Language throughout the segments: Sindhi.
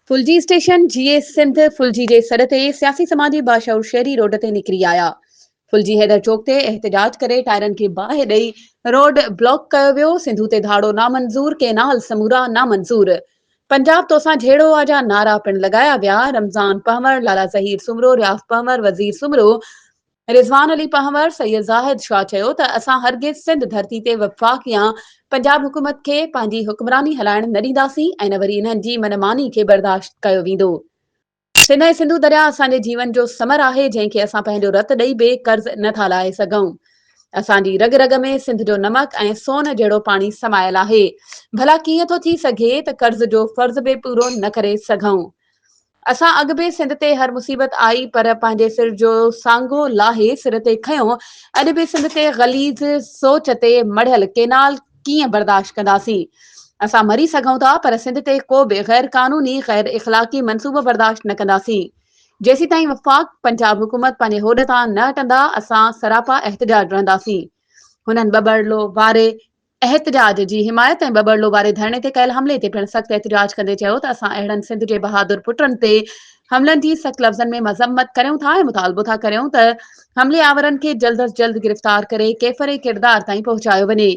ڦلجي اسٽيشن جيئي سنڌ ڦلجي جي سڏ تي سياسي سماجي باشعور شهري روڊ تي نڪري آيا. ڦلجي حيدر چوڪ تي احتجاج ڪري ٽائرن کي باهه ڏئي روڊ بلاڪ ڪيو ويو، سنڌو تي ڌاڙو نامنظور، ڪينال سمورا نامنظور، پنجاب توسان جهيڙو آ جا نعرا پڻ لڳايا ويا، رمضان پنهور، لالا ظهير سومرو، رياض پنهور، وزير سومرو، رضوان علي پنهور، سيد زاهد شاهه چيو ته اسان هرگز سنڌ ڌرتي تي وفاق يا پنجاب حڪومت کي پنهنجي حڪمراني هلائڻ نه ڏينداسين ۽ نه وري انهن جي من ماني کي برداشت ڪيو ويندو. سنڌ ۽ سنڌو درياء اسان جي جيون جو ثمر آهي جنهن کي اسان پنهنجو رت ڏئي به قرض نه ٿا لاهي سگهون. اسان جي رڳ رڳ ۾ سنڌ جو نمڪ ۽ سون جهڙو پاڻي سمايل آهي. ڀلا ڪيئن ٿو ٿي سگهي ته قرض جو فرض به پورو نه ڪري سگهون. اسان اڳ به سنڌ تي هر مصيبت آئي پر پنهنجي سر جو سانگو لاهي سر تي کنيو، اڄ به سنڌ تي غليظ سوچ تي مڙهيل ڪينال ڪيئن برداشت ڪنداسين؟ اسان مري سگهون ٿا پر سنڌ تي ڪو به غير قانوني غير اخلاقي منصوبو برداشت نه ڪنداسين. جيسيتائين وفاق پنجاب حڪومت پنهنجي هوڏ تان نه هٽندا اسان سراپا احتجاج رهنداسين. هنن ٻٻرلو واري احتجاج جي حمايت ۽ ٻٻرلو واري ڌرڻي تي ڪيل حملي تي پڻ سخت احتجاج ڪندي چيو ته اسان اهڙن سنڌ جي بهادر پٽن تي حملن جي سخت لفظن ۾ مذمت ڪريون ٿا ۽ مطالبو ٿا ڪريون ته حملي آورن کي جلد از جلد گرفتار ڪري ڪيفر ڪردار تائين پهچايو وڃي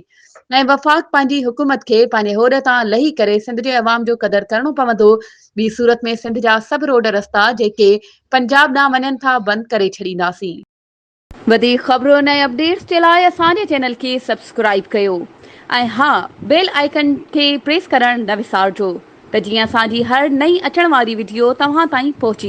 ۽ وفاق پنهنجي حڪومت کي پنهنجي هوڏ تان لهي ڪري سنڌ جي عوام جو قدر ڪرڻو پوندو ٻي صورت ۾ سنڌ جا سڀ روڊ رستا جيڪي پنجاب ڏانهن وڃن ٿا بند ڪري ڇڏينداسين. وڌيڪ خبرن ۽ اپڊيٽس جي لاء اسان جي چينل کي سبسڪرائيب ڪيو ۽ ها بيل آئيڪن کي پريس ڪرڻ نه وسارجو ته جيئن اسان جي هر نئين اچڻ واري وڊيو توهان تائين پهچي.